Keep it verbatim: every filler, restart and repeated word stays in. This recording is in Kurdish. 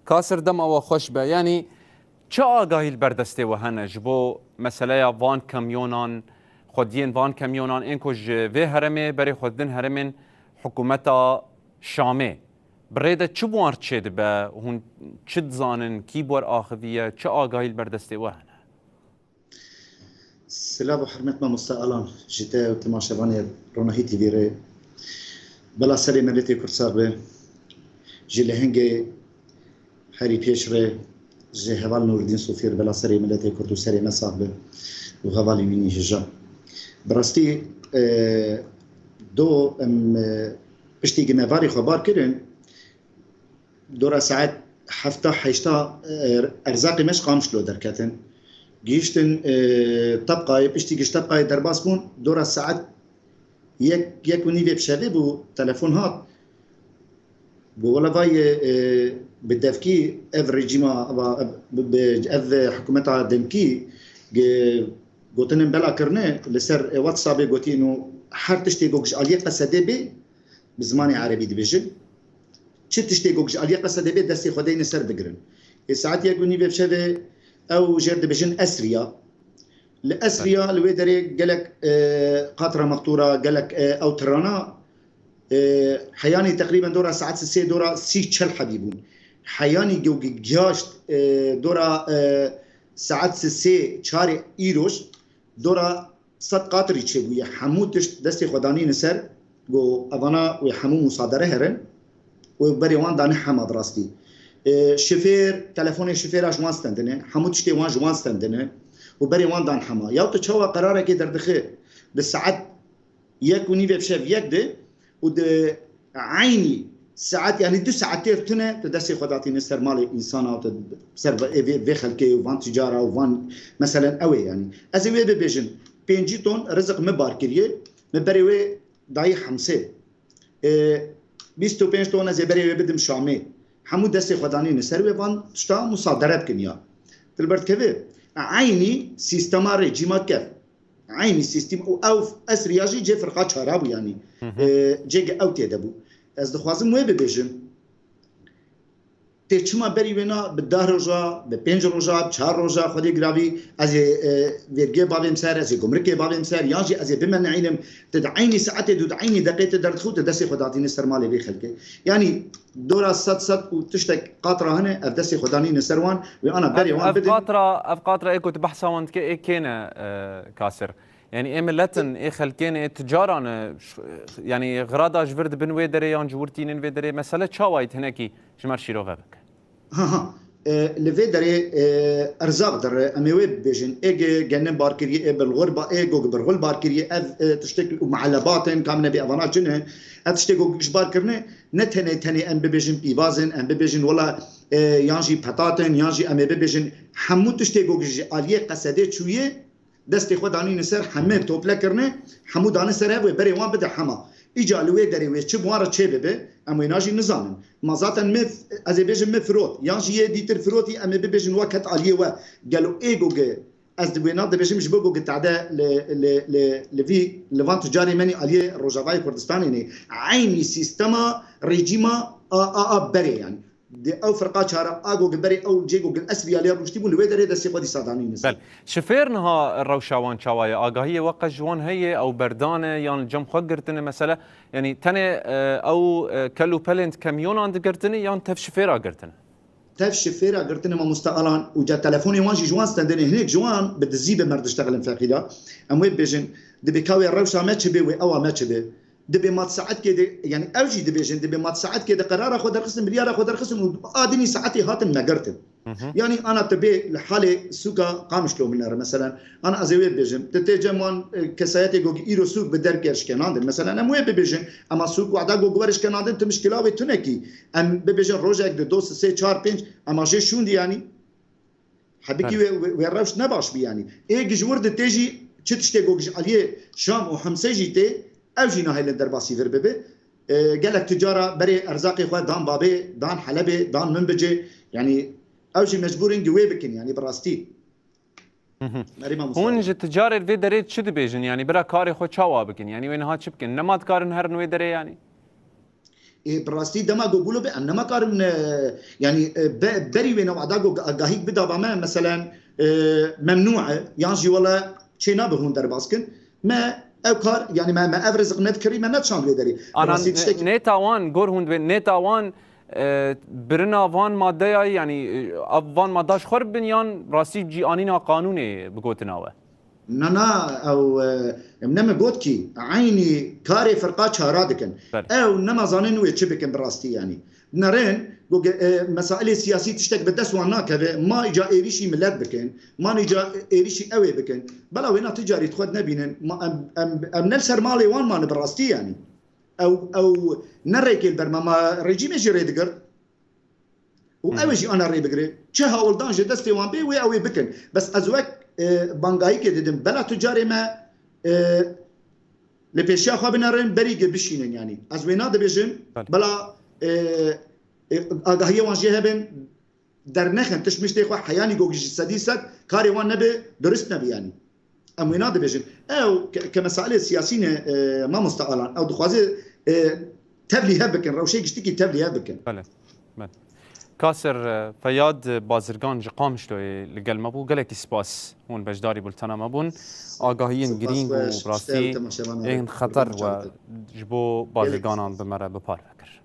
Kasir, dema we xweş be. Yanî çi agahî li ber destê we hene ji bo meseleya van kamyonan, xwediyên van kamyonan ên ku ji vê herêmê berê xwe didin herêmên hikûmeta Şamê? Bi rê de çi bi wan re çêdibe? Hûn çi dizanin? Kî bi we re axiviye? Çi agahî li ber destê we hene? Silav û hurmet mamoste Alan, ji te û temaşevanê Ronahî T V re. Bela serê miletê Kurd sax be. Ji lehengê herî pêş re, ji heval Nûrdîn Sofî re bela serê miletê Kurd û serê me sax be û hevalê wî nî hêja. Bi rastî, e, do em, e, piştî ku me varê xwe bar kirin, dora saet hefta heşta, e, erzaqê me ji Qamişlo derketin. Gihîştin, e, Tebqayê, piştî ku ji Tebqayê derbas bûn, dora saet yek, yek û nîvê bi şevê bû, telefon hat. Got, wela vay, e, bi devkî ev rejîma, va, ev, bi, bi, ev hikûmeta demkî, ge-, gotinên bela kirine, li ser, e, WhatsAppê gotî, ino her tiştê ku ji aliyê Qesedê bê, bi zimanê erebî dibêjin. Çi tiştê ku ji aliyê Qesedê bê, destê xwe deyne ser bigirin. Ê saet yek û nîvê bi şevê ew jêr dibêjin esriya. Li esriya, li wê derê gelek, e, qatra mextûra, gelek, e, ew tirana, e, heyanî teqrîben dora saet sê, dora sî çel hebî bûn. Heyanî ku gihaşt, e, dora, e, saet sê, çarê îroj, dora sed qatirî çêbûye. Hemû tişt destê xwe danîne ser, got, evana wê hemû musadere herin û berê wan dane hema bi rastî. E, şifêr, telefonê şifêra ji wan stendine, hemû tiştê wan ji wan stendine û berê wan dan hema. Ya tu çawa qerarekê derdixe bi saet yek û nîvê bi şev yek de û di eynî saet, yanî du saet têr tune, tu destê xwe datîne ser malê însana, tu ser vê, vê, vê xelkê û van ticara û van, meselen, ew ê, yanî. Ez ê wê bibêjim, pêncî ton rizik min bar kiriye, min berê wê dayî Hemsê. E, bîst û pênc ton ez ê berê wê bidim Şamê. Hemû destê xwe danîne ser wê, van tişta musadere bikin ya. Tu li ber dikeve, eynî sîstema rejîma kev. Eynî sîstem û ew esriya jî cê firqa çara bû, yanî, Hı hı. e, cê ew tê de bû. Ez dixwazim wê bibêjim. Tê çima berî wêna bi deh roja, bi pênc roja, bi çar roja, Xwedê giravî, ez ê, e, vergiyê bavêm ser, ez ê gumrikê bavêm ser, yan jî ez ê bimenînim, tu di eynî saetê, tu di eynî deqê tu derdixî û tu destê xwe datînî ser malê vê xelkê. Yanî dora sed, sed û tiştek qatra hene, ev destê xwe danîne ser wan, wê ana berê Ev, wan ev bidin. qatra, ev qatra ê ku tu behsa wan dike, ê kê ne, e, Kasir? Yanî ê miletin, ê xelkê ne, ê ticaran e, ş-, yanî xirada ji vir dibin wê derê yan ji wir tînin vê derê. Mesele çawa yî, hinekî ji me re şîrove bike. Ha, ha. E, li vê derê, e, erzaq dire, em ê wê bibêjin. Ê ge-, genim bar kiriye, ê bilxur ba-, ê gog birxul bar kiriye, ev, e, tiştek û meelebat in, kam nebê evana cin e. Ev tiştê gog ji bar kirine, ne tenê, tenê em bibêjin pîvaz in, em bibêjin wela, e, yan jî petat in, yan jî em ê bibêjin hemû tiştê gog ji aliyê Qesedê çûye, destê xwe danîne ser, hemê tople kirine, hemû dane ser hev wê berê wan bide hema. Îca li wê derê wê çi bi wan re çê bibe, em wêna jî nizanin. Ma zaten me, ez ê bêjim me firot, yan jî yê dîtir firotî, em ê bibêjin wek het aliyê we. Gelo ê goge, ez di wêna dibêjim ji bo goge tade li, li, li, li vî, li van ticarê menî aliyê Rojavayê Kurdistanê ne. Eynî sîstema, rejîma a, a, a berê yani. Di ew firqa çara a gogil berê ew cê gogil esrî ya lê rûştî bû, li wê derê destê xwe dîsa danîne ser. Bel, şifêr niha rewşa wan çawa ye? Agahiyê we qe ji wan heye, ew berdane yan li cem xwe girtine? Mesele, yanî tenê, e, ew, e, kel û pelên di kemyonan digirtine yan tev şifêra girtine? Tev şifêra girtine mamoste Alan û ca telefonê wan jî ji wan stendine. Hinek ji wan bi dizî bi mer diştexilin feqîra. Em wê bibêjin, dibê ka wê rewşa me çi bê, wê ewa me çi bê. Dibê mat saetkê de, yani ew jî dibêjin, dibê mat saetkê de qerara xwe derxistin, biryara xwe derxistin û a dinî saetê hatin negirtin. Hı hı. Yani ana tu bê li halê sûka Qamişlo binere, meselen, ana ez ê wê bibêjim, tu tê cem wan, e, kesayetê gogî îro sûk bi derg ger şkenandin. Meselen, em wê bibêjin, ema sûk wada gog were şkenandin, tu mişkila wê tunekî. Em bibêjin rojek di do sê çar pênc, ema jê şûndî yani. Hebikî Belê. wê, wê, wê rewş ne baş bî yanî. Ê gi ji wir di tê jî çi tiştê ku ji aliyê Şam û Hemsê jî tê, ew jî nahêlin derbasî vir bibe. E, gelek ticara berê erzaqê xwe dan babê, dan Helebê, dan Minbicê. Yanî ew jî mecbûr in gi wê bikin yanî bi rastî. Hı hı. Merî mamoste. Hûn ji ticarê vê derê çi dibêjin? Yanî bira karê xwe çawa bikin? Yanî wê niha çi bikin? Nema dikarin herin wê derê yanî? Ê, bi rastî dema ku bûlo be, em nema karin, e, yanî, e, be-, berî wê ne wada ku agahîk bida ba me, meselen, e, memnû e, yan jî wele çê nabe hûn derbas kin. Me ew kar, yanî me, me ev riziq nedikirî, me nedişand wê derê. Bi Anan rastî tiştek nêta wan, gor hûn divê, nêta wan, e, birina van maddeya, yanî, e, van madda ji xwe re bin yan rastî cî anîna qanûnê bi gotina we? Na, na, ew, e, em ne me got kî, eynî karê firqa çara dikin. Belê. Ew nema zanin wê çi bikin bi rastî, yanî. Nerin, got, e, mesailê siyasî tiştek bi dest wan nakeve, ma îca êrîşî milet bikin, ma îca êrîşî ew ê bikin. Bela wêna ti carî xwe nebînin, ma em, em, em ne li ser malê wan mane bi rastî, yanî. Ew, ew ne rêkê li ber me, ma rejîmê jî rê digirt. Û Hı hı. ew ê jî ana rê bigire. Çi hawldan ji destê wan bê, wê ew ê bikin. Bes ez wek, e, bangayîkê didim. Bela tu carê me, e, li pêşiya xwe binerin, berî ge bişînin, yanî. Ez wê nadibêjim, Belê. bela, e, e, agahiyê wan jê hebin, dernexin, tişt miştê xwe heyanî gogî ji sedî sed, karê wan nebe, durist nebe, yanî. Em wêna dibêjin. Ew ke, ke mesailê siyasî ne, e, mamoste Alan. Ew dixwaze, e, tevlî hev bikin, rewşê giştikî tevlî hev bikin. Belê, belê. Kaser, e, Feyad, e, Bazirgan ji Qamişloyê li gel me bû. Gelekî spas hûn beşdarî bultena me bûn. Agahiyên Spas girîng we, û bi rastî ên xeter we ji bo bazirganan bi me re bi parve kir.